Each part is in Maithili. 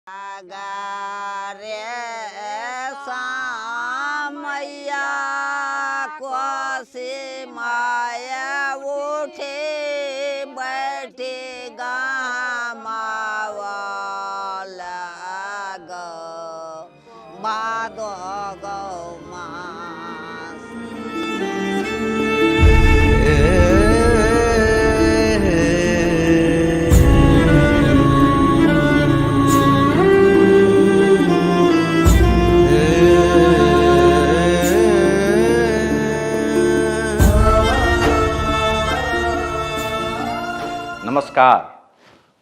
रे सामैया कोसी माया उठे बैठे गामावला गो बादो गौ मास। नमस्कार,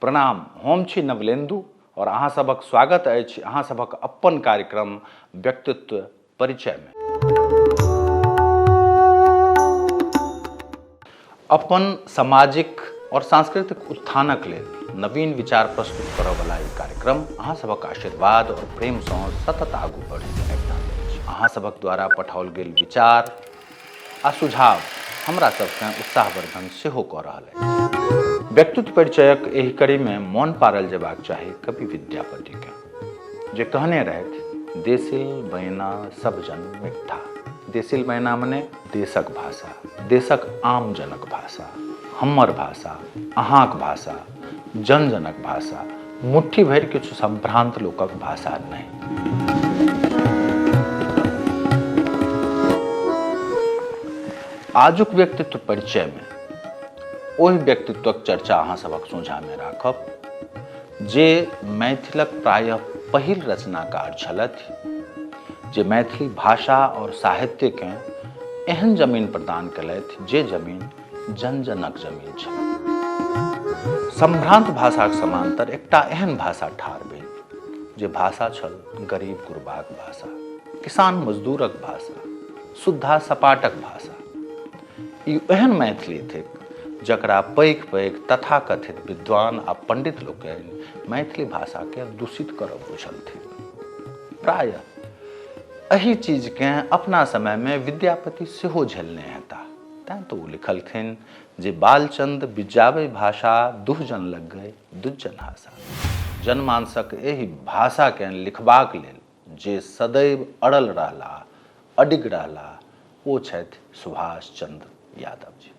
प्रणाम। हम छी नवलेन्दु और अहाँ सभक स्वागत अछि अहाँ सभक अपन कार्यक्रम व्यक्तित्व परिचयमे। अपन सामाजिक और सांस्कृतिक उत्थानक लेल नवीन विचार प्रस्तुत करऽवला ई कार्यक्रम अहाँ सभक आशीर्वाद और प्रेमसँ सतत आगू बढ़ैत आबि रहल अछि। अहाँ सभक द्वारा पठाओल गेल विचार आ सुझाव हमरा सभकेँ उत्साहवर्धन सेहो कऽ रहल अछि। व्यक्तित्व परिचयक एहि कड़ीमे मोन पाड़ल जेबाक चाही कवि विद्यापतिकेँ, जे कहने रहथि, देसिल बयना सब जन मिट्ठा। देसिल बयना मने देशक भाषा, देशक आम जनक भाषा, हमर भाषा, अहाँक भाषा, जन जनक भाषा, मुट्ठी भरि किछु संभ्रांत लोकक भाषा नहि। आजुक व्यक्तित्व परिचयमे ओहि व्यक्तित्वक चर्चा अहाँ सभक सोझामे राखब जे मैथिलक प्रायः पहिल रचनाकार छलथि, जे मैथिली भाषा और साहित्यकेँ एहन जमीन प्रदान केलथि जे जमीन जन-जनक जमीन छल। संभ्रांत भाषाक समांतर एकटा एहन भाषा ठाढ़ भेल जे भाषा छल गरीब गुरबाक भाषा, किसान मजदूरक भाषा, शुद्धा सपाटक भाषा। ई एहन मैथिली थिक जकरा पैघ-पैघ तथाकथित विद्वान आ पंडित लोकनि मैथिली भाषाकेँ दूषित करब बुझलथिन। प्रायः एहि चीजकेँ अपना समयमे विद्यापति सेहो झेलने हेताह, तैँ तऽ ओ लिखलखिन जे बालचंद बिजाबै भाषा दुहजन लग गए दुज्जन हासा। जनमानसक एहि भाषाकेँ लिखबाक लेल जे सदैव अड़ल रहलाह, अडिग रहलाह, ओ छथि सुभाष चंद्र यादव जी।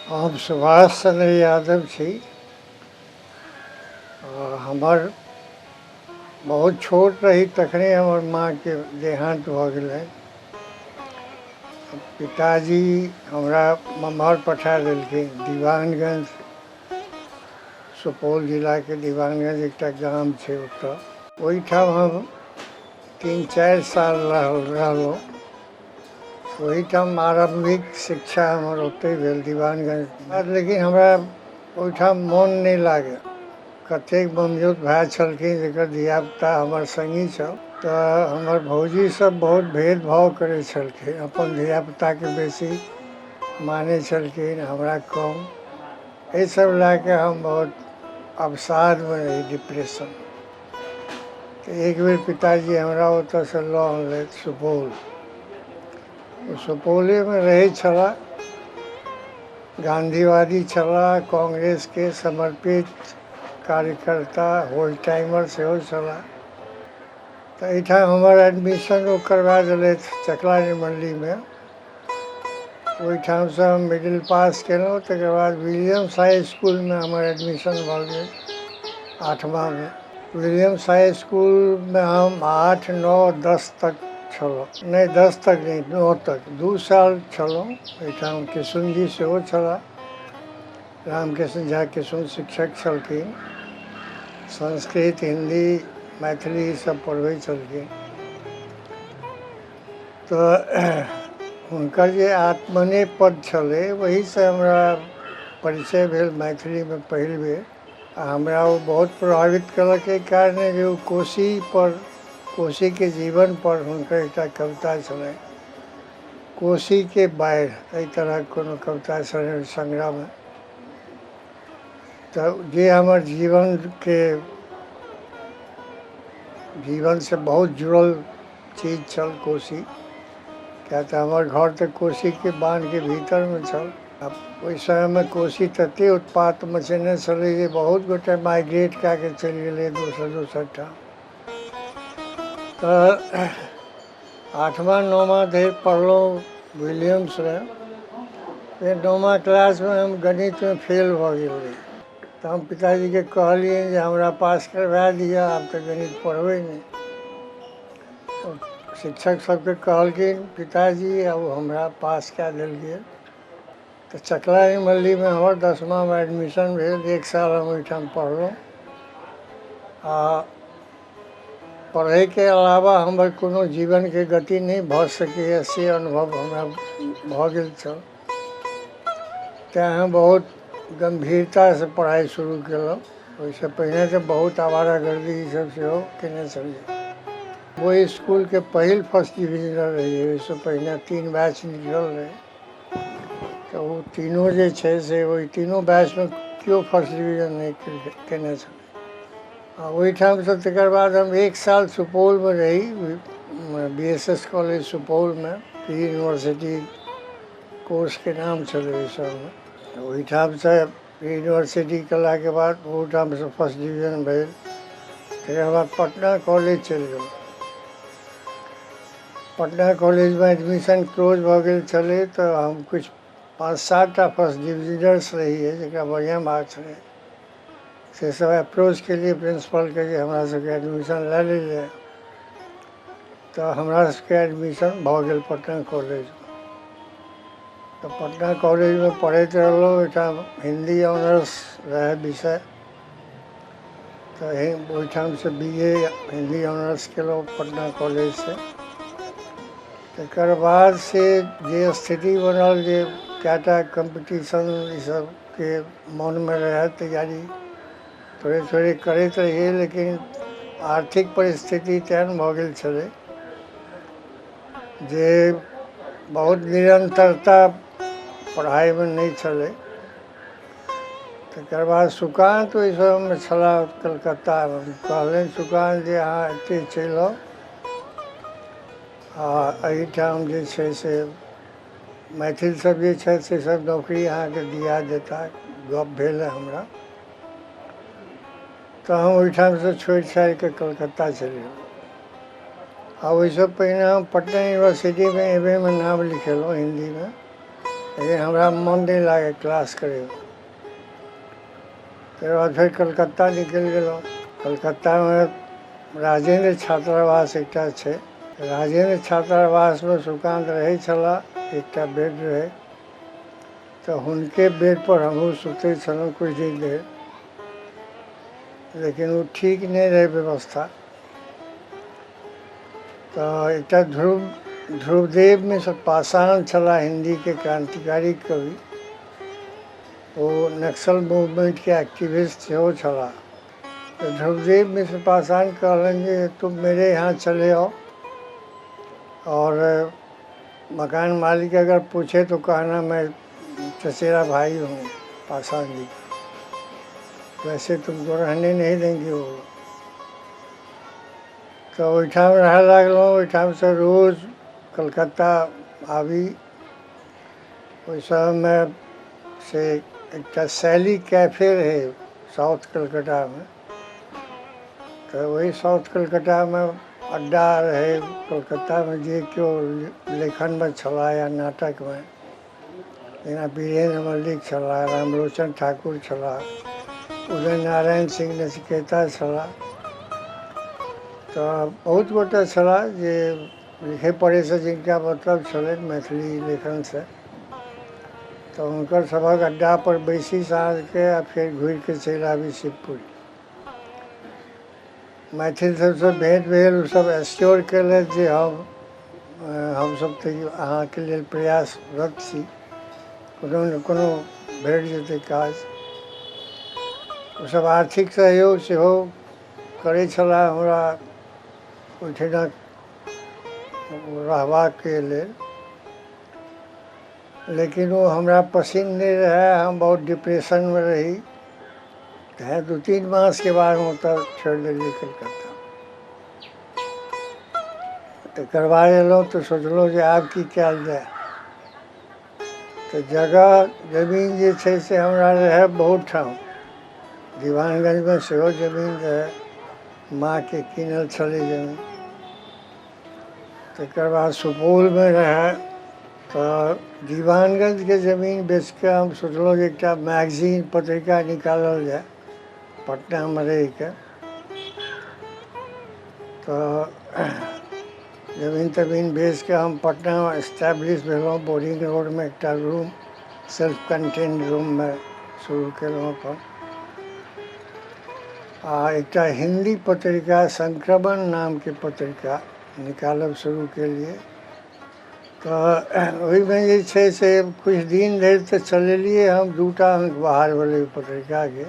हम सुभाष चंद्र यादव छी। हमर बहुत छोट रही तखने हमर माँके देहान्त भऽ गेलै। पिताजी हमरा ममहर पठा देलखिन, दीवानगंज, सुपौल जिलाके दीवानगंज एकटा गाम छै ओतऽ। ओहिठाम हम 3-4 साल रहलहुँ। ओहिठाम आरम्भिक शिक्षा हमर ओतहि भेल दीवानगंज। लेकिन हमरा ओहिठाम मोन नहि लागल। कतेक ममियौत भाय छलखिन जकर धियापुता हमर सङ्गी छल, तऽ हमर भौजी सब बहुत भेदभाव करै छलखिन। अपन धियापुताके बेसी मानै छलखिन, हमरा कम। एहि सब लए कऽ हम बहुत अवसादमे रही, डिप्रेशन। तऽ एक बेर पिताजी हमरा ओतऽसँ लऽ अनलथि सुपौल। ओ सुपौलेमे रहै छलाह, गांधीवादी छलाह, कांग्रेसके समर्पित कार्यकर्ता, होल टाइमर सेहो छलाह। तऽ एहिठाम हमर एडमिशन ओ करवा देलथि चकला निर्मलीमे। ओहिठामसँ हम मिडिल पास केलहुँ। तकर बाद विलियम्स हाई इसकुलमे हमर एडमिशन भऽ गेल 8मामे। विलियम्स हाई इसकुलमे हम 8, 9, 10 तक छलहुँ। नहि, 10 तक नहि, 9 तक, 2 साल छलहुँ। एहिठाम किशुनजी सेहो छलाह, रामकृष्ण झा किशुन शिक्षक छलखिन, संस्कृत, हिन्दी, मैथिली सब पढ़बै छलखिन। तऽ हुनकर जे आत्मने पद छलै ओहीसँ हमरा परिचय भेल मैथिलीमे पहिल बेर। आ हमरा ओ बहुत प्रभावित केलक एहि कारणे जे ओ कोसीपर, कोसीके जीवनपर हुनकर एकटा कविता छलै, कोसीके बाढ़ि, एहि तरहक कोनो कविता छलै ओहि संग्रहमे। तऽ जे हमर जीवनके जीवनसँ बहुत जुड़ल चीज छल कोसी, किया तऽ हमर घर तऽ कोसीके बान्हके भीतरमे छल। आ ओहि समयमे कोसी ततेक उत्पात मचेने छलै जे बहुत गोटे माइग्रेट कए कऽ चलि गेलै दोसर दोसर ठाम। तऽ आठमा नौमा धरि पढ़लहुँ विलियम्समे। फेर नौमा क्लासमे हम गणितमे फेल भऽ गेल रही। तऽ हम पिताजीके कहलियनि जे हमरा पास करबा दिअ, आब तऽ गणित पढ़बै नहि। शिक्षक सबके कहलखिन पिताजी आ ओ हमरा पास कए देल गेल। तऽ चकला निमल्लीमे हमर 10मामे एडमिशन भेल। एक साल हम ओहिठाम पढ़लहुँ आ पढ़ैके अलावा हमर कोनो जीवनके गति नहि भऽ सकैए से अनुभव हमरा भऽ गेल छल। तेँ हम बहुत गम्भीरतासँ पढ़ाइ शुरू केलहुँ। ओहिसँ पहिने तऽ बहुत आवारागर्दी ईसब सेहो केने छलियै। ओहि इसकुलके पहिल फर्स्ट डिविजनर रहियै। ओहिसँ पहिने 3 बैच निकलल रहै, तऽ ओ तीनों जे छै से ओहि तीनों बैचमे केओ फर्स्ट डिवीजन नहि केने छलै। आ ओहिठामसँ तकर बाद हम एक साल सुपौलमे रही, BSS college सुपौलमे, प्री यूनिवर्सिटी कोर्सके नाम छलै ओहि समयमे। ओहिठामसँ प्री यूनिवर्सिटी केलाके बाद ओहुठामसँ फर्स्ट डिवीजन भेल। तकर बाद पटना कॉलेज चलि गेलहुँ। पटना कॉलेजमे एडमिशन क्लोज भऽ गेल छलै, तऽ हम किछु 5-7 टा फर्स्ट डिविजनर्स रहियै जकरा बढ़िआँ मार्क्स रहै, से सब अप्रोच केलियै प्रिंसिपलके जे हमरा सबके एडमिशन लए लेल जाय। तऽ हमरा सबके एडमिशन भऽ गेल पटना कॉलेजमे। तऽ पटना कॉलेजमे पढ़ैत रहलहुँ। ओहिठाम हिन्दी ऑनर्स रहै विषय, तऽ ओहिठामसँ BA Hindi honours केलहुँ पटना कॉलेजसँ। तकर बाद से जे स्थिति बनल जे कएटा कम्पीटिशन ईसबके मोनमे रहै, तैयारी थोड़े थोड़े करैत रहियै, लेकिन आर्थिक परिस्थिति तेहन भऽ गेल छलै जे बहुत निरन्तरता पढ़ाइमे नहि छलै। तकर बाद सुकान्त ओहि समयमे छलाह कलकत्तामे। कहलनि सुकान्त जे अहाँ एतहि चलि आउ आ एहिठाम जे छै से मैथिल सब जे छथि से सब नौकरी अहाँके दिया देता। गप भेल हमरा, तऽ हम ओहिठामसँ छोड़ि छाड़िके कलकत्ता चलि गेलहुँ। आ ओहिसँ पहिने हम पटना यूनिवर्सिटीमे MA मे नाम लिखेलहुँ हिन्दीमे, लेकिन हमरा मन नहि लागै क्लास करैमे। तकर बाद फेर कलकत्ता निकलि गेलहुँ। कलकत्तामे राजेंद्र छात्रावास एकटा छै। राजेंद्र छात्रावासमे सुकान्त रहै छलाह। एकटा बेड रहै, तऽ हुनके बेडपर हमहूँ सुतै छलहुँ किछु दिन धरि, लेकिन ओ ठीक नहि रहै व्यवस्था। तऽ एकटा ध्रुवदेव मिश्र पाषाण छलाह, हिन्दीके क्रांतिकारी कवि, ओ नक्सल मूवमेंटके एक्टिविस्ट सेहो छलाह। तऽ ध्रुवदेव मिश्र पाषाण कहलनि जे तुम मेरे यहाँ चले आओ और मकान मालिक अगर पूछे तो कहना मैं चचेरा भाई हूँ पाषाण जी का, वैसे तुमको रहने नहीं देंगे वो। तऽ ओहिठाम रहऽ लागलहुँ। ओहिठामसँ रोज कलकत्ता आबी। ओहि समयमे से एकटा शैली कैफे रहै साउथ कलकत्तामे, तऽ ओहि साउथ कलकत्तामे अड्डा रहै। कलकत्तामे जे केओ लेखनमे छलाह या नाटकमे, जेना वीरेन्द्र मल्लिक छलाह, रामलोचन ठाकुर छलाह, उदय नारायण सिंह नचिकेता छलाह, तऽ बहुत गोटे छलाह जे लिखै पढ़ैसँ जिनका मतलब छलनि मैथिली लेखनसँ, तऽ हुनकर सभक अड्डा पर बैसी साँझके आ फेर घुरिके चलि आबी शिवपुरी। मैथिल सबसँ भेँट भेल, ओसब एश्योर केलथि जे हमसब तऽ अहाँके लेल प्रयासरत छी, कोनो ने कोनो भेट जेतै काज। ओसब आर्थिक सहयोग सेहो करै छलाह हमरा ओहिठिना रहबाके लेल, लेकिन ओ हमरा पसिन्न नहि रहै। हम बहुत डिप्रेशनमे रही, तैँ 2-3 मासके बाद हम ओतऽ छोड़ि देलियै कलकत्ता। तकर बाद एलहुँ तऽ सोचलहुँ जे आब की कयल जाय। तऽ जगह जमीन जे छै से हमरा रहै बहुत ठाम। दीवानगंजमे सेहो जमीन रहै, माँके कीनल छलै जमीन। तकर बाद सुपौलमे रहै। तऽ दीवानगंजके जमीन बेचके हम सोचलहुँ जे एकटा मैगजीन पत्रिका निकालल जाय पटनामे रहिके। तऽ जमीन तमीन बेचके हम पटनामे एस्टेब्लिश भेलहुँ। बोरिंग रोडमे एकटा रूम, सेल्फ कंटेन्ड रूममे शुरू केलहुँ अपन। आ एकटा हिन्दी पत्रिका संक्रमण नामके पत्रिका निकालब शुरू केलियै। तऽ ओहिमे जे छै से किछु दिन धरि तऽ चलेलियै हम, 2टा अङ्क बाहर भेलै ओहि पत्रिकाके।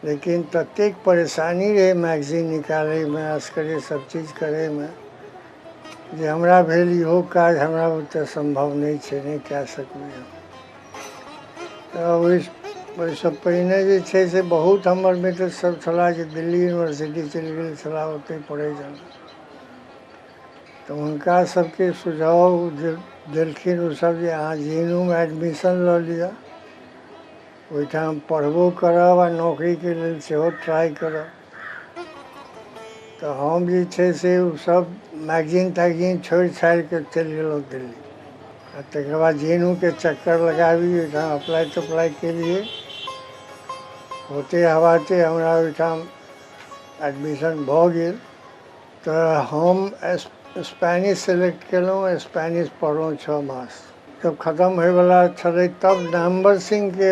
लेकिन ततेक परेशानी रहै मैगजीन निकालैमे, असगरे सब चीज करैमे, जे हमरा भेल इहो काज हमरा बुते सम्भव नहि छै, नहि कए सकबै हम। तऽ ओहिसँ पहिने जे छै से बहुत हमर मित्र सब छलाह जे दिल्ली यूनिवर्सिटी चलि गेल छलाह, ओतहि पढ़ै छलाह। तऽ हुनका सबके सुझाव देलखिन ओसब जे अहाँ JNU मे एडमिशन लऽ लिअ, ओहिठाम पढ़बो करब आ नौकरीके लेल सेहो ट्राइ करब। तऽ हम जे छै से ओसब मैगजीन तैगजीन छोड़ि छाड़िके चलि गेलहुँ दिल्ली। आ तकर बाद JNU के चक्कर लगाबी, ओहिठाम अप्लाई तप्लाई केलियै। होते हवाते हमरा ओहिठाम एडमिशन भऽ गेल। तऽ हम स्पेनिश सेलेक्ट केलहुँ, स्पेनिश पढ़लहुँ 6 मास। जब खतम होइवला छलै तब नामवर सिंहके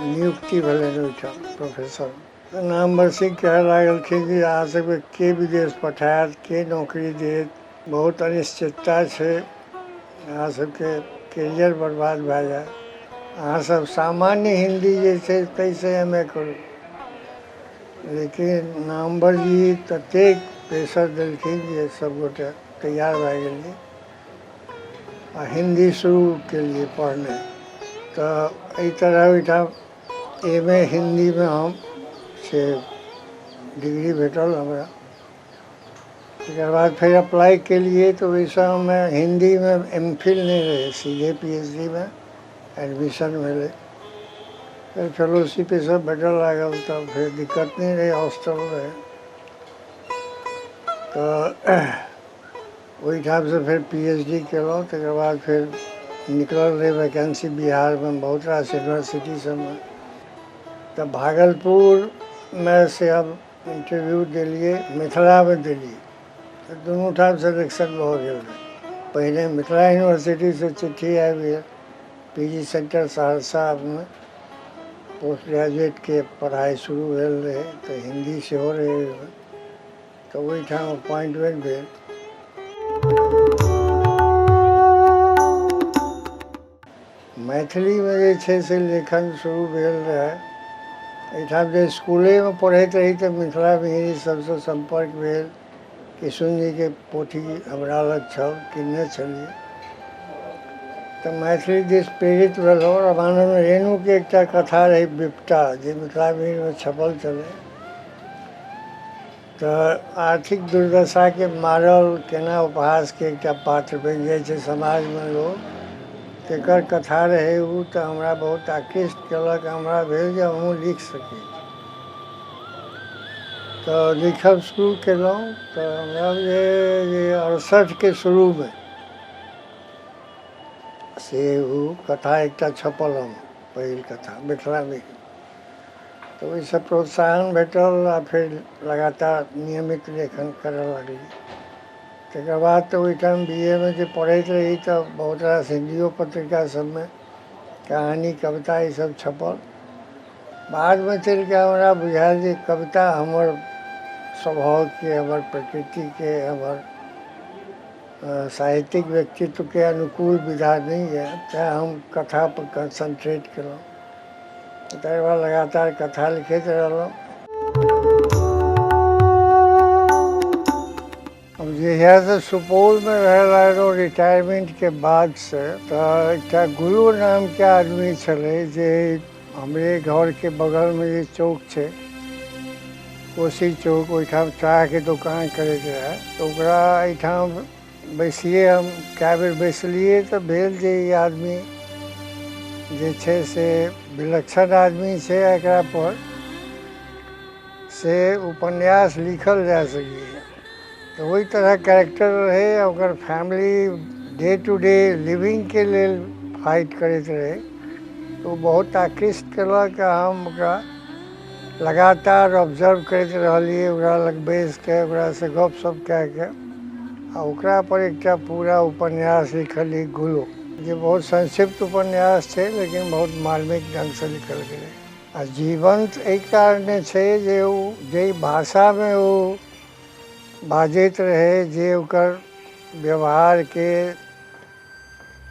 नियुक्ति भेलनि ओहिठाम प्रोफेसर। तऽ नामवर सिंह कहऽ लागलखिन जे अहाँ सबके के विदेश पठायत, के नौकरी देत, बहुत अनिश्चितता छै, अहाँ सबके कैरियर बर्बाद भए जायत, अहाँ सब सामान्य हिन्दी जे छै ताहिसँ MA करू। लेकिन नामवर जी ततेक प्रेशर देलखिन जे सबगोटे तैयार भए गेलियै आ हिन्दी शुरू केलियै पढ़नाइ। तऽ एहि तरह ओहिठाम MA हिन्दीमे हम से डिग्री भेटल हमरा। तकर बाद फेर अप्लाई केलियै तऽ ओहि समयमे हिन्दीमे MPhil नहि रहै, सीधे PhD मे एडमिशन भेलै। फेर फेलोशिप सब भेटऽ लागल तऽ फेर दिक्कत नहि रहै, हॉस्टल रहै। तऽ ओहिठामसँ फेर PhD केलहुँ। तकर बाद फेर निकलल रहै वैकेंसी बिहारमे बहुत रास यूनिवर्सिटी सबमे। तऽ भागलपुरमे से हम इंटरव्यू देलियै, मिथिलामे देलियै। तऽ दुनू ठाम सिलेक्शन भऽ गेल रहै। पहिने मिथिला यूनिवर्सिटीसँ चिट्ठी आबि गेल, PG centre सहरसामे पोस्ट ग्रेजुएटके पढ़ाइ शुरू भेल रहै, तऽ हिन्दी सेहो रहै ओहिमे। तऽ ओहिठाम अपॉइंटमेंट भेल। मैथिलीमे जे छै से लेखन शुरू भेल रहै। एहिठाम जे इसकुलेमे पढ़ैत रही तऽ मिथिला मिहिर सबसँ सम्पर्क भेल। किशुन जीके पोथी हमरा लग छल, किनने छलियै। तऽ मैथिली दिस प्रेरित भेलहुँ। रामानन्द रेणुके एकटा कथा रहै बिपटा, जे मिथिला मिहिरमे छपल छलै। तऽ आर्थिक दुर्दशाके मारल केना उपहासके एकटा पात्र बनि जाइ छै समाजमे लोक, तेकर कथा रहै ओ। तऽ हमरा बहुत आकृष्ट केलक, हमरा भेल जे हमहूँ लिख सकी। तऽ लिखब शुरू केलहुँ। तऽ हमरा जे 68 के शुरूमे से ओ कथा एकटा छपल हम, पहिल कथा मिथिलामे। तऽ ओहिसँ प्रोत्साहन भेटल आ फेर लगातार नियमित लेखन करऽ लगलियै। तकर बाद तऽ ओहिठाम BA मे जे पढ़ैत रही तऽ बहुत रास हिन्दियो पत्रिका सबमे कहानी कविता ईसब छपल। बादमे चलिके हमरा बुझायल जे कविता हमर स्वभावके, हमर प्रकृतिके, हमर साहित्यिक व्यक्तित्वके अनुकूल विधा नहि यऽ, तेँ हम कथापर कंसंट्रेट केलहुँ। तकर बाद लगातार कथा लिखैत रहलहुँ। हम जहियासँ सुपौलमे रहऽ लागलहुँ रिटायरमेंटके बादसँ, तऽ एकटा गुरु नामके आदमी छलै जे हमरे घरके बगलमे जे चौक छै कोसी चौक, ओहिठाम चाहके दोकान करैत रहै। तऽ ओकरा एहिठाम बैसिए हम कए बेर बैसलियै तऽ भेल जे ई आदमी जे छै से विलक्षण आदमी छै, एकरा पर से उपन्यास लिखल जा सकैए। तऽ ओहि तरहक कैरेक्टर रहै। ओकर फैमिली डे टू डे लिविंगके लेल फाइट करैत रहै। तऽ ओ बहुत आकृष्ट केलक आ हम ओकरा लगातार ऑब्जर्व करैत रहलियै, ओकरा लग बैसिके, ओकरासँ गपशप कए कऽ, आ ओकरा पर एकटा पूरा उपन्यास लिखलियै, गुलो, जे बहुत संक्षिप्त उपन्यास छै लेकिन बहुत मार्मिक ढङ्गसँ लिखल गेलै आ जीवन्त एहि कारणे छै जे ओ जाहि भाषामे ओ बाजैत रहै, जे ओकर व्यवहारके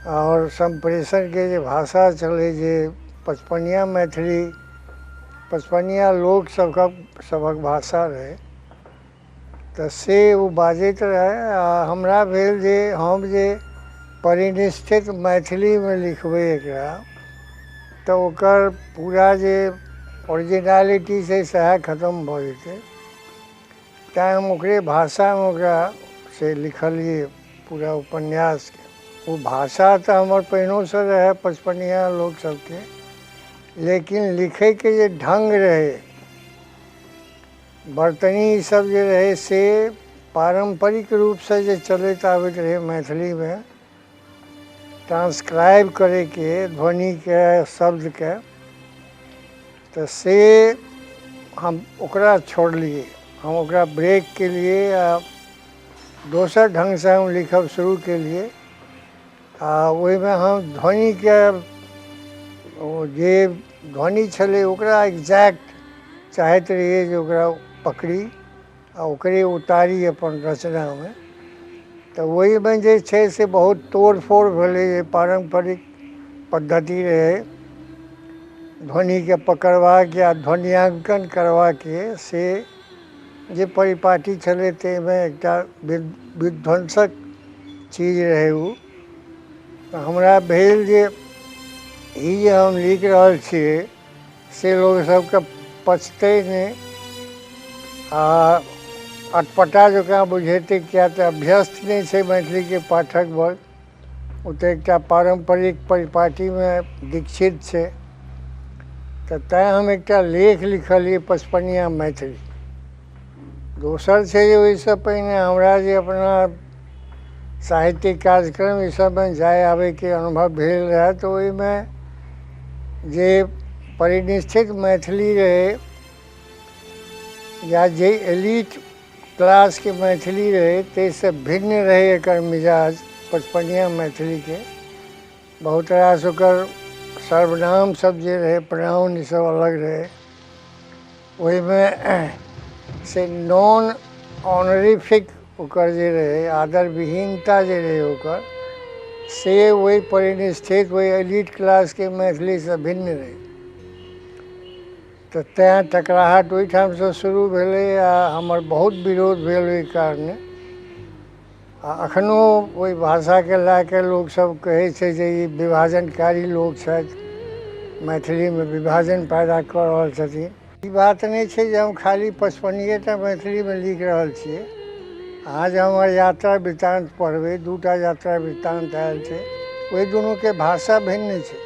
आओर सम्प्रेषणके जे भाषा छलै, जे पचपनिया मैथिली, पचपनिया लोक सबके सभक भाषा रहै, तऽ से ओ बाजैत रहै। आ हमरा भेल जे हम जे परिनिष्ठित मैथिलीमे लिखबै एकरा, तऽ ओकर पूरा जे ओरिजिनलिटी छै सएह खतम भऽ जेतै। तैँ हम ओकरे भाषामे ओकरा से लिखलियै पूरा उपन्यासके। ओ भाषा तऽ हमर पहिनोसँ रहै पचपनिया लोक सबके, लेकिन लिखैके जे ढङ्ग रहै, वर्तनी ईसब जे रहै, से पारम्परिक रूपसँ जे चलैत आबैत रहै मैथिलीमे ट्रांसक्राइब करैके ध्वनिके, शब्दके, तऽ से हम ओकरा छोड़लियै, हम ओकरा ब्रेक केलियै आ दोसर ढङ्गसँ हम लिखब शुरू केलियै। आ ओहिमे हम ध्वनिके, ओ जे ध्वनि छलै ओकरा एग्जैक्ट चाहैत रहियै जे ओकरा पकड़ी आ ओकरे उतारी अपन रचनामे। तऽ ओहिमे जे छै से बहुत तोड़ फोड़ भेलै। जे पारम्परिक पद्धति रहै ध्वनिके पकड़बाक या ध्वनियांकन करबाके, से जे परिपाटी छलै ताहिमे एकटा विध्वंसक चीज रहै ओ। तऽ हमरा भेल जे ई जे हम लिख रहल छियै से लोक सबके पचतै नहि आ अटपटा जकाँ बुझेतै, किया तऽ अभ्यस्त नहि छै मैथिलीके पाठक वर्ग। ओ तऽ एकटा पारम्परिक परिपाटीमे दीक्षित छै। तऽ तैँ हम एकटा लेख लिखलियै, पचपनिया मैथिली। दोसर छै जे ओहिसँ पहिने हमरा जे अपना साहित्यिक कार्यक्रम ई सबमे जाय आबैके अनुभव भेल रहए, तऽ ओहिमे जे परिनिष्ठित मैथिली रहै या जे एलिट क्लासके मैथिली रहै, ताहिसँ भिन्न रहै एकर मिजाज पचपनिया मैथिलीके। बहुत रास ओकर सर्वनाम सब जे रहै, प्रोनाउन, ई सब अलग रहै। ओहिमे से नॉन ऑनरिफिक ओकर जे रहै, आदर विहीनता जे रहै ओकर, से ओहि परिनिष्ठित, ओहि एलिट क्लासके मैथिलीसँ भिन्न रहै। तऽ तैँ टकराहट ओहिठामसँ शुरू भेलै आ हमर बहुत विरोध भेल ओहि कारणे। आ एखनो ओहि भाषाके लए कऽ लोकसभ कहै छै जे ई विभाजनकारी लोक छथि, मैथिलीमे विभाजन पैदा कऽ रहल छथिन। ई बात नहि छै जे हम खाली पचपनिएटा मैथिलीमे लिख रहल छियै। अहाँ जे हमर यात्रा वृत्तान्त पढ़बै, दूटा यात्रा वृत्तान्त आयल छै, ओहि दुनूके भाषा भिन्न छै,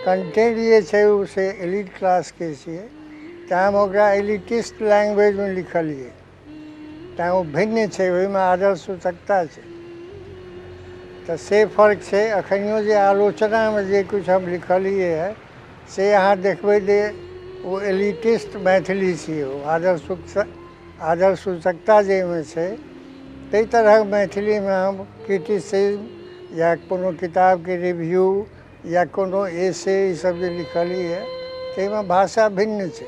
कंटेंट जे छै ओ से एलिट क्लासके छियै। तैँ हम ओकरा एलिटिस्ट लैंग्वेजमे लिखलियै, तैँ ओ भिन्न छै, ओहिमे आदर सूचकता छै। तऽ से फर्क छै। अखनियो जे आलोचनामे जे किछु हम लिखलियै हँ, से अहाँ देखबै जे ओ एलिटिस्ट मैथिली छियै। ओ आदर सूचकता जाहिमे छै, ताहि तरहक मैथिलीमे हम क्रिटिसिज्म या कोनो किताबके रिव्यू या कोनो एसे ईसब जे लिखलियै, ताहिमे भाषा भिन्न छै।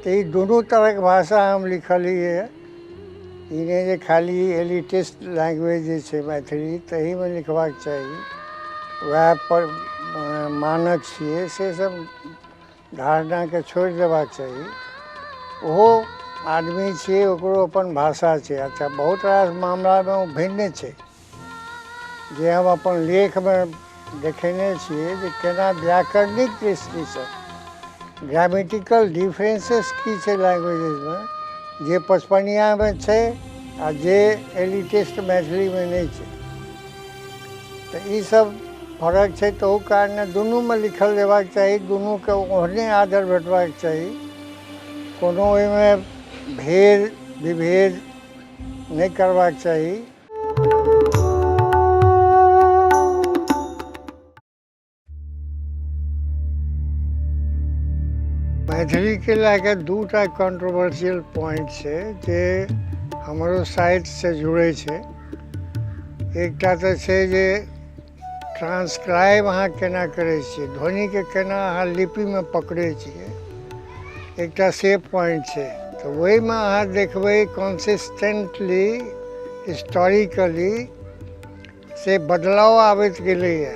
तऽ ई दुनू तरहक भाषा हम लिखलियै। ई नहि जे खाली एलिटिस्ट लैंग्वेज जे छै मैथिली, तहीमे लिखबाक चाही, वएह पर मानक छियै, से सब धारणाके छोड़ि देबाक चाही। ओहो आदमी छियै, ओकरो अपन भाषा छै। अच्छा, बहुत रास मामलामे ओ भिन्न छै, जे हम अपन लेखमे देखेने छियै जे केना व्याकरणिक दृष्टिसँ ग्रामेटिकल डिफरेंसेस की छै लैंग्वेजेसमे, जे पचपनियामे छै आ जे एलिटिस्ट मैथिलीमे नहि छै। तऽ ईसब फरक छै, तहू कारणे दुनूमे लिखल जेबाक चाही, दुनूके ओहने आदर भेटबाक चाही। कोनो ओहिमे भेद विभेद नहि करबाक चाही। मैथिलीके लए कऽ दूटा कॉन्ट्रोवर्सियल पॉइंट छै जे हमरो साहित्यसँ जुड़ै छै। एकटा तऽ छै जे ट्रांसक्राइब अहाँ केना करै छियै, ध्वनिके केना अहाँ लिपिमे पकड़ै छियै, एकटा से पॉइंट छै। तऽ ओहिमे अहाँ देखबै कॉन्सिस्टेंटली हिस्टोरिकली से बदलाव आबैत गेलैए।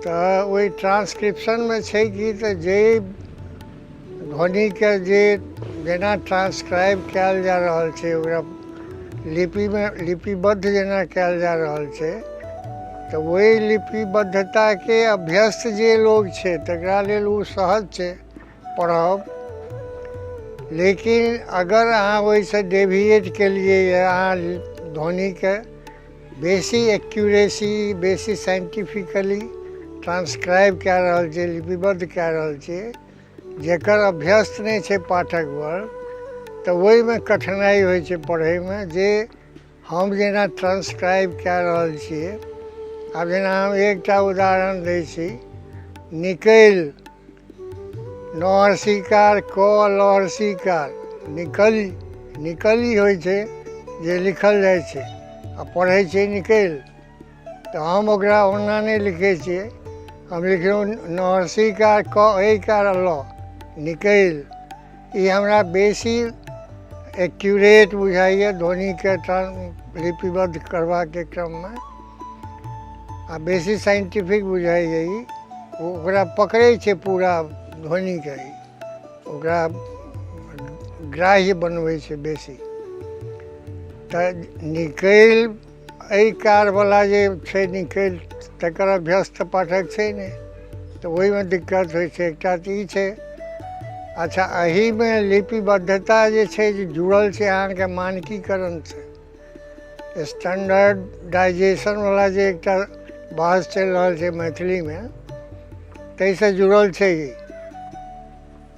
तऽ ओहि ट्रांसक्रिप्शनमे छै कि तऽ जे ध्वनिके जे जेना ट्रांसक्राइब कयल जा रहल छै, ओकरा लिपिमे लिपिबद्ध जेना कयल जा रहल छै, तऽ ओहि लिपिबद्धताके अभ्यस्त जे लोग छै तकरा लेल ओ सहज छै पढ़ब। लेकिन अगर अहाँ ओहिसँ डेविएट केलियै, अहाँ ध्वनिके बेसी एक्यूरेसी, बेसी साइंटिफिकली ट्रांसक्राइब कए रहल छियै, लिपिबद्ध कए रहल छियै, जेकर अभ्यस्त नहि छै पाठक वर्ग, तऽ ओहिमे कठिनाइ होइ छै पढ़ैमे जे हम जेना ट्रांसक्राइब कए रहल छियै। आब जेना हम एकटा उदाहरण दै छी, निकलि नहरसीकार क लहरसीकार निकलि, निकलि होइ छै जे लिखल जाइ छै आ पढ़ै छियै निकलि, तऽ हम ओकरा ओना नहि लिखै छियै, हम लिखलहुँ नहरसीकार क एकार ल निकलि। ई हमरा बेसी एक्यूरेट बुझाइए ध्वनिके लिपिबद्ध करबाके क्रममे, आ बेसी साइंटिफिक बुझाइए ई। ओकरा पकड़ै छै पूरा ध्वनिके, ई ओकरा ग्राह्य बनबै छै बेसी। तऽ निकलि एहि कारवला जे छै निकलि, तकर अभ्यस्त पाठक छै नहि, तऽ ओहिमे दिक्कत होइ छै। एकटा तऽ ई छै। अच्छा, एहिमे लिपिबद्धता जे छै जे जुड़ल छै अहाँके मानकीकरणसँ, स्टैंडर्डाइजेशनवला जे एकटा बहस चलि रहल छै मैथिलीमे, ताहिसँ जुड़ल छै ई।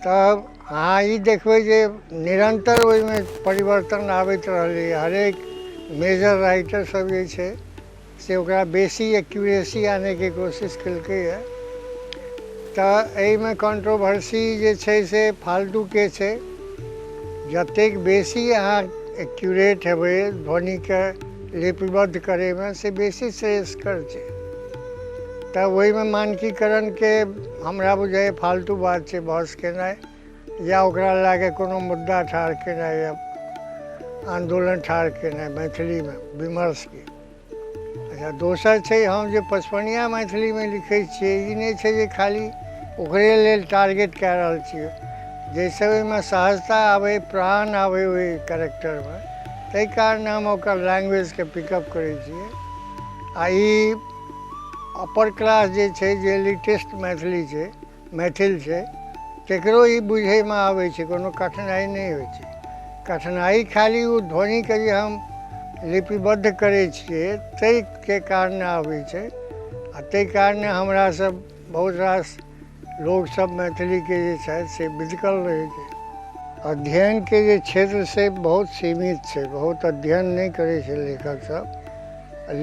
तब अहाँ ई देखबै जे निरन्तर ओहिमे परिवर्तन आबैत रहलैए। हरेक मेजर राइटर सब जे छै से ओकरा बेसी एक्यूरेसी आनैके कोशिश केलकैए। तऽ एहिमे कॉन्ट्रोवर्सी जे छै से फालतूके छै। जतेक बेसी अहाँ एक्यूरेट हेबै ध्वनिके लिपिबद्ध करैमे, से बेसी श्रेयस्कर छै। तऽ ओहिमे मानकीकरणके हमरा बुझाइए फालतू बात छै बहस केनाइ या ओकरा लए कऽ कोनो मुद्दा ठाढ़ केनाइ या आन्दोलन ठाढ़ केनाइ मैथिलीमे विमर्शके। अच्छा, दोसर छै हम जे पचपनिया मैथिलीमे लिखै छियै, ई नहि छै जे खाली ओकरे लेल टारगेट कए रहल छियै, जाहिसँ ओहिमे सहजता आबै, प्राण आबै ओहि कैरेक्टरमे, ताहि कारण हम ओकर लैंग्वेजके पिकअप करै छियै। आ ई अपर क्लास जे छै, जे एलिटिस्ट मैथिली छै, मैथिल छै, तकरो ई बुझैमे आबै छै, कोनो कठिनाइ नहि होइ छै। कठिनाइ खाली ओ ध्वनिके जे हम लिपिबद्ध करै छियै ताहिके कारण आबै छै। आ ताहि कारणे हमरा सब बहुत रास लोकसब मैथिलीके जे छथि से बिदकल रहै छै। अध्ययनके जे क्षेत्र से बहुत सीमित छै, बहुत अध्ययन नहि करै छै लेखक सब।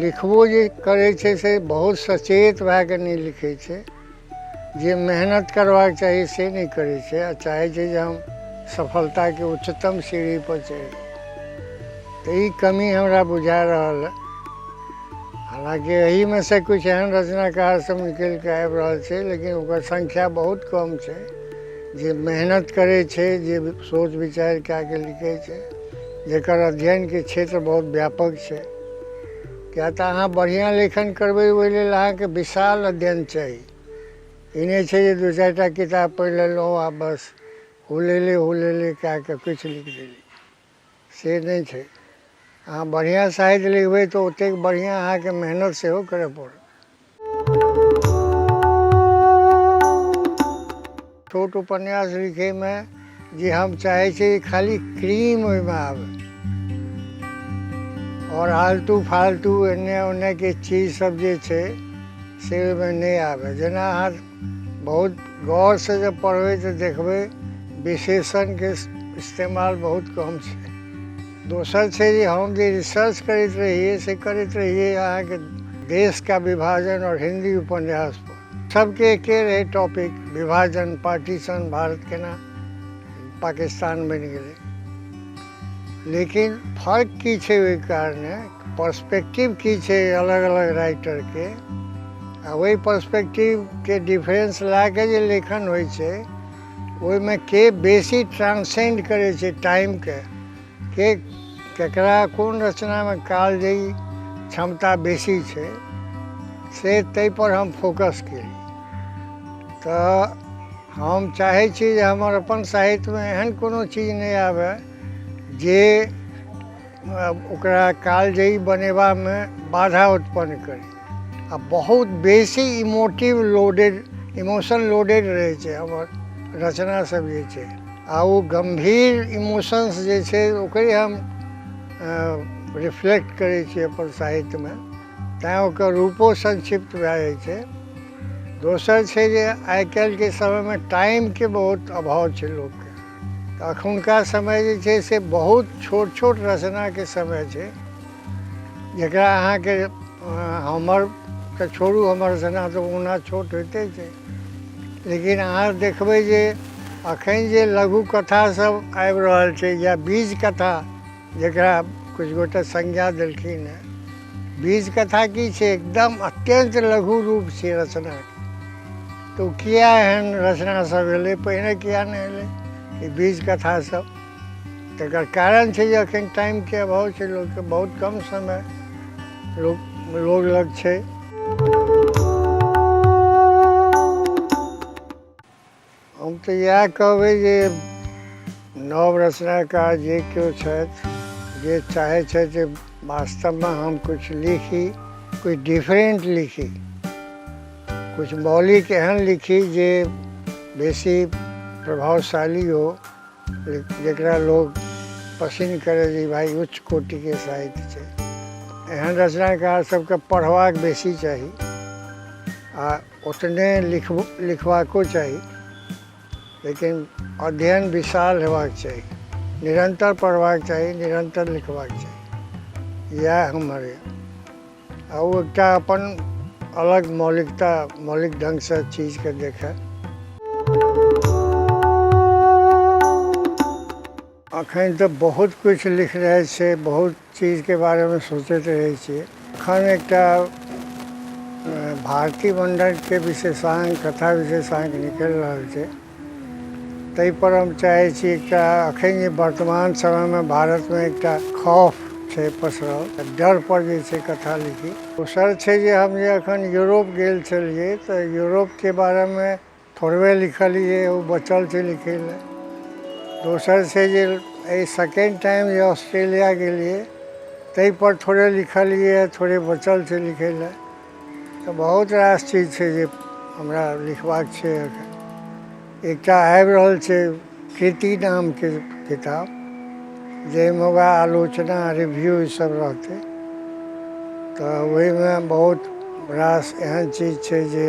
लिखबो जे करै छै से बहुत सचेत भए कऽ नहि लिखै छै, जे मेहनत करबाक चाही से नहि करै छै, आ चाहै छै जे हम सफलताके उच्चतम सीढ़ी पर चढ़ी। तऽ ई कमी हमरा बुझा रहल है। हालाँकि एहिमे से किछु एहन रचनाकार सब निकलि कऽ आबि रहल छै, लेकिन ओकर संख्या बहुत कम छै जे मेहनत करै छै, जे सोच विचार कए कऽ लिखै छै, जेकर अध्ययनके क्षेत्र बहुत व्यापक छै। किया तऽ अहाँ बढ़िआँ लेखन करबै ओहि लेल अहाँके विशाल अध्ययन चाही। ई नहि छै जे दू चारिटा किताब पढ़ि लेलहुँ आ बस हुलेले हुलेले कए कऽ किछु लिख देली, से नहि छै। अहाँ बढ़िआँ साहित्य लिखबै तऽ ओतेक बढ़िआँ अहाँके मेहनत सेहो करय पड़त। छोट उपन्यास लिखैमे जे हम चाहै छी खाली क्रीम ओहिमे आबै आओर आलतू फालतू एन्ने ओन्नेके चीज सब जे छै से ओहिमे नहि आबै। जेना अहाँ बहुत गौरसँ जब पढ़बै तऽ देखबै विशेषणके इस्तेमाल बहुत कम छै। दोसर छै जे हम जे रिसर्च करैत रहियै से करैत रहियै अहाँके देश का विभाजन और हिन्दी उपन्यास पर। सबके एके रहै टॉपिक, विभाजन, पार्टीशन, भारत केना पाकिस्तान बनि गेलै। लेकिन फर्क की छै ओहि कारणे, पर्सपेक्टिव की छै अलग अलग राइटरके, आ ओहि पर्सपेक्टिवके डिफरेंस लए कऽ जे लेखन होइ छै ओहिमे के बेसी ट्रांसेंड करै छै टाइमके, के केकरा कोन रचनामे कालजयी क्षमता बेसी छै, से ताहिपर हम फोकस केलियै। तऽ हम चाहै छी जे हमर अपन साहित्यमे एहन कोनो चीज नहि आबय जे ओकरा कालजयी बनेबामे बाधा उत्पन्न करै। आ बहुत बेसी इमोटिव लोडेड, इमोशन लोडेड रहै छै हमर रचना सब जे छै, आ ओ गम्भीर इमोशंस जे छै ओकरे हम रिफ्लेक्ट करै छियै अपन साहित्यमे, तैँ ओकर रूपो संक्षिप्त भए जाइ छै। दोसर छै जे आइ काल्हिके समयमे टाइमके बहुत अभाव छै लोकके, तऽ एखुनका समय जे छै से बहुत छोट छोट रचनाके समय छै, जकरा अहाँके हमर तऽ छोड़ू, हमर रचना तऽ ओना छोट होइते छै, लेकिन अहाँ देखबै जे एखन जे लघु कथा सब आबि रहल छै या बीज कथा, जकरा किछु गोटे संज्ञा देलखिन हेँ, बीज कथा की छै, एकदम अत्यन्त लघु रूप छै रचनाके। तऽ ओ किया एहन रचना सब एलै, पहिने किया नहि एलै ई बीज कथा सब? तकर कारण छै जे एखन टाइमके अभाव छै लोकके, बहुत कम समय लोग लग छै। हम तऽ इएह कहबै जे नव रचनाकार जे केओ छथि, जे चाहै छथि जे वास्तवमे हम किछु लिखी, किछु डिफरेंट लिखी, किछु मौलिक एहन लिखी जे बेसी प्रभावशाली हो, जकरा लोग पसिन करै जे भाइ उच्च कोटिके साहित्य छै, एहन रचनाकार सबके पढ़बाक बेसी चाही आ ओतने लिखबाको चाही, लेकिन अध्ययन विशाल हेबाक चाही, निरन्तर पढ़बाक चाही, निरन्तर लिखबाक चाही। इएह हमर यऽ। आ ओ एकटा अपन अलग मौलिकता, मौलिक ढङ्गसँ चीजके देखै। अखन तऽ बहुत किछु लिखनाइ छै, बहुत चीजके बारेमे सोचैत रहै छियै। अखन एकटा भारती मण्डलके विशेषांक, कथा विशेषांक निकलि रहल छै, ताहिपर हम चाहै छी एकटा अखन जे वर्तमान समयमे भारतमे एकटा खौफ छै पसरल, डर पर जे छै कथा लिखी। दोसर छै जे हम जे अखन यूरोप गेल छलियै तऽ यूरोपके बारेमे थोड़बे लिखलियै, ओ बचल छै लिखै लए। दोसर छै जे एहि सेकेंड टाइम जे ऑस्ट्रेलिया गेलियै ताहिपर थोड़े लिखलियै, थोड़े बचल छै लिखै लए। तऽ बहुत रास चीज छै जे हमरा लिखबाक छै। एखन एकटा आबि रहल छै कृति नामके किताब, जाहिमे वएह आलोचना, रिव्यू ईसब रहतै। तऽ ओहिमे बहुत रास एहन चीज छै जे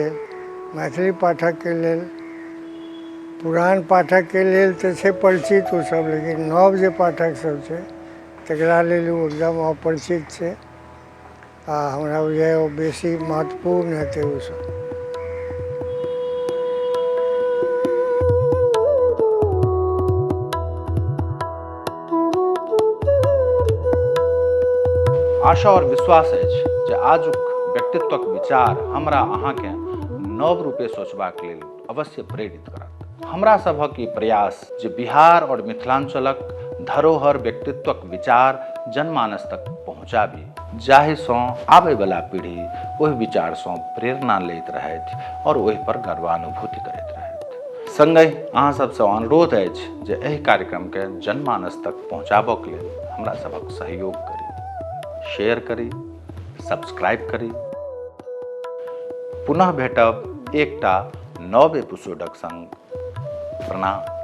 मैथिली पाठकके लेल, पुरान पाठकके लेल तऽ छै परिचित ओसब, लेकिन नव जे पाठक सब छै तकरा लेल ओ एकदम अपरिचित छै आ हमरा बुझाइए ओ बेसी महत्वपूर्ण हेतै ओसब। आशा और विश्वास अछि जे आजुक व्यक्तित्वक विचार हमरा अहाँके नव रूपे सोचबाक लेल अवश्य प्रेरित करत। हमरा सभक ई प्रयास जे बिहार और मिथिलांचलक धरोहर व्यक्तित्वक विचार जनमानस तक पहुँचाबी, जाहिसँ आबयवला पीढ़ी ओहि विचारसँ प्रेरणा लैत रहथि और ओहि पर गर्वानुभूति करैत रहथि। संगहि अहाँ सबसँ अनुरोध अछि जे एहि कार्यक्रमके जनमानस तक पहुँचाबऽके लेल हमरा सभक सहयोग करी, शेयर करी, सब्सक्राइब करी। पुनः भेटब एकटा नव एपिसोडक संग। प्रणाम।